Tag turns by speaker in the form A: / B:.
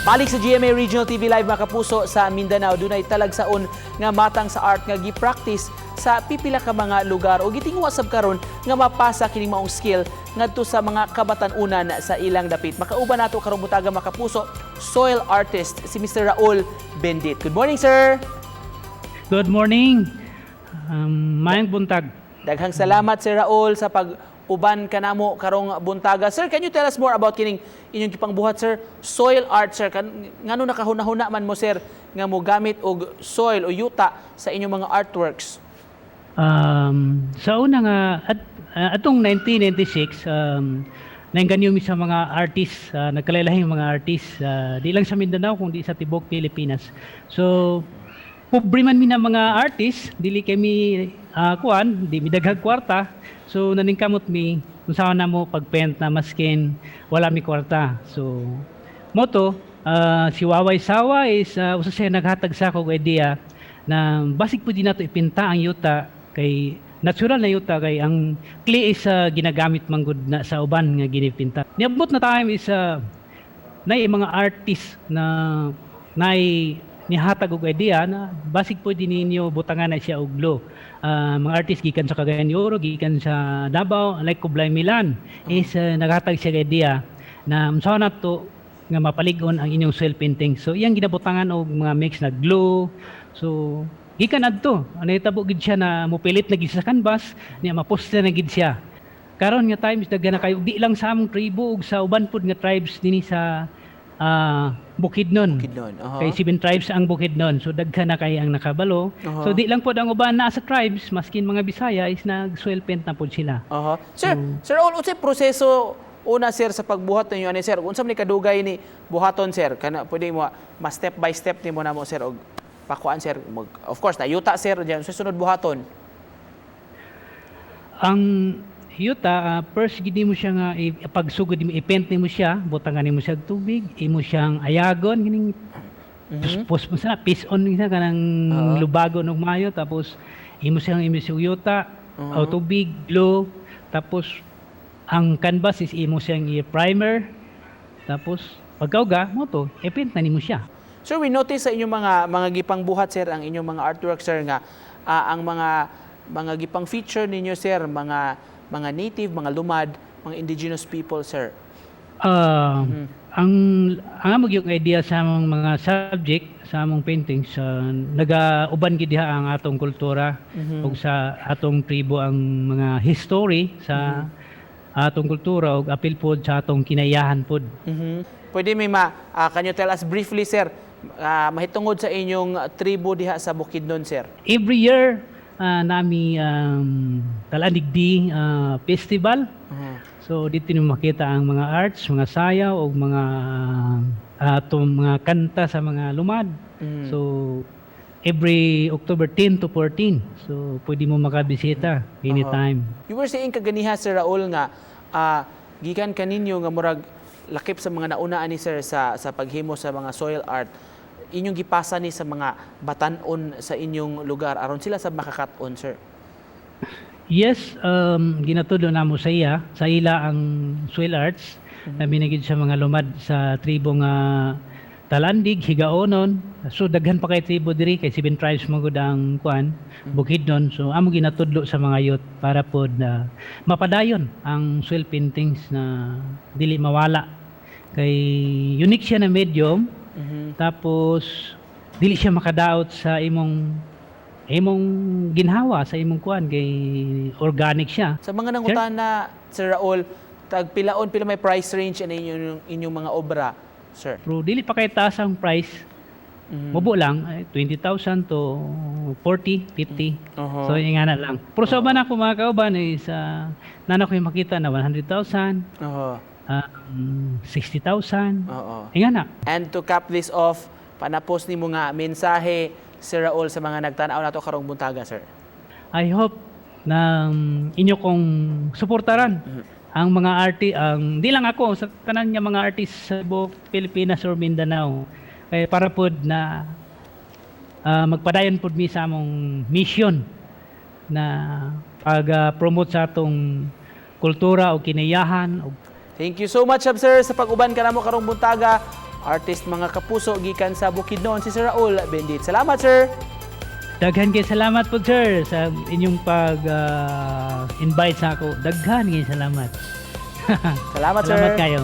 A: Balik sa GMA Regional TV Live, mga kapuso, sa Mindanao dunay talagsaon nga matang sa art nga gi-practice sa pipila ka mga lugar o gitinguha sab karon nga mapasa kining maong skill ngadto sa mga kabatan-unan sa ilang dapit. Makauban nato karong buntaga, mga kapuso, soil artist si Mr. Raul Bendit. Good morning, sir.
B: Good morning. Maayong buntag.
A: Daghang salamat, Sir Raul, sa pag uban kanamo karong buntaga. Sir, can you tell us more about kining inyong gipangbuhat, sir? Soil art, sir. Ngano nakahuna-huna man mo, sir, nga mo gamit og soil o yuta sa inyong mga artworks?
B: Sa una nga atong 1996, naingganyo mi sa mga artists, nagkalaylahing mga artists, di lang sa Mindanao kundi sa tibok Pilipinas. So pobre man mi na mga artists, dili kami kuan, di mi daghag kwarta. So naningkamot mi kung saan na mo pagpaint na maskin wala mi kwarta. So mao to, si Waway Sawa is usa siya naghatag sa ako og idea na basig pwede nato ipinta ang yuta kay natural na yuta, kay ang clay is ginagamit man gud na sa uban nga ginipinta. Niabot na time is nay mga artist na nay nihatag og idea na basig pwede ninyo butangan na siya og glue. Mga artist gikan sa Cagayan de Oro, gikan sa Davao, like Kublai Milan is naghatag siya og idea na unsa na to nga mapalig-on ang inyong soil painting. So iyang ginabutangan og mga mix na glue. So gikan adto, nahitabo gid siya na mopilit na gid sa canvas, niya maposte na gid siya. Karon nga times daghan na kayo, di lang sa among tribo ug sa uban pud nga tribes dinhi sa Bukidnon.
A: Bukidnon.
B: Kay seven tribes ang Bukidnon. So daghan na kay ang nakabalo. So di lang pod ang uban naa sa tribes, maskin mga Bisaya is nag soil paint na pod sila.
A: Sir, Sir Raul, unsay proseso una, sir, sa pagbuhat ninyo ani, sir? Unsa man ni kadugay ni buhaton, sir? Kana pwede mo ma step by step nimo namo, sir, og pakuan, sir. Of course, na yuta, sir, diyan sa sunod buhaton.
B: Ang yuta, first gid mo siya nga pagsugod nimo i-paint nimo siya, butangan nimo siya og tubig, imo siyang ayagon kining pus mo sa piece on siya kanang lubagon og mayo, tapos imo siyang yuta o tubig, glue, tapos ang canvas is imo siyang i-primer, tapos pagkauga mao to i-paint na nimo siya.
A: Sir, we notice sa inyong mga gipangbuhat, sir, ang inyong mga artwork, sir, nga ang mga gipang feature ninyo, sir, mga native, mga lumad, mga indigenous people, sir.
B: Ang among yung idea sa among mga subject sa among paintings, nagauban gid diha ang atong kultura ug sa atong tribo, ang mga history sa atong kultura ug apil pod sa atong kinaiyahan pod.
A: Pwede may ma can you tell us briefly, sir, mahitungod sa inyong tribo diha sa Bukidnon, sir?
B: Every year nami Talaandigdi Festival. So dito nimo makita ang mga arts, mga sayaw ug mga atong mga kanta sa mga lumad. So every October 10 to 14. So pwede mo makabisita anytime.
A: You were saying kaganiha, Sir Raul, nga gikan kaninyo nga murag lakip sa mga nauna ani, sir, sa paghimo sa mga soil art, inyong gipasa ni sa mga batan-on sa inyong lugar aron sila sa makakat-on, sir.
B: Yes, ginatudlo namo sa ila ang soil arts. Mm gid sa mga lumad sa tribo nga Talandig, Higaonon. So daghan pa kay tribo diri kay seven tribes mo gud ang kuan, Bukidnon. So amo ginatudlo sa mga youth para pod na mapadayon ang soil paintings na dili mawala. Kay unique siya na medium. Tapos dili siya makadaot sa imong ginhawa sa imong kuan kay organic siya.
A: Sa mga nangutana, Sir Raul, tag pilaon pila may price range ani inyong mga obra, sir?
B: Pero dili pa kay taas ang price. Mubo lang ay 20,000 to 40, 50. So yung nga na lang. Pero sa uban ako, mga kauban, is nana ko yung makita na 100,000, 60,000. Nga na.
A: And to cap this off, panapos nimo nga mensahe, Sir Raul, sa mga nagtan-aw nato karong buntaga, sir.
B: I hope na inyo kong suportaran ang mga arti ang di lang ako, sa tanan nga mga artist sa buong Pilipinas or Mindanao kay para pod na magpadayon pod mi sa among mission na pag promote sa atong kultura o kinaiyahan o
A: Thank you so much, sir, sa pag-uban kanamo karong buntaga. Artist, mga kapuso, gikan sa Bukidnon, si Sir Raul Bendit. Salamat, sir.
B: Daghan kay salamat po, sir, sa inyong pag invite sa ako. Daghan kay salamat.
A: Salamat, sir.
B: Salamat kayo.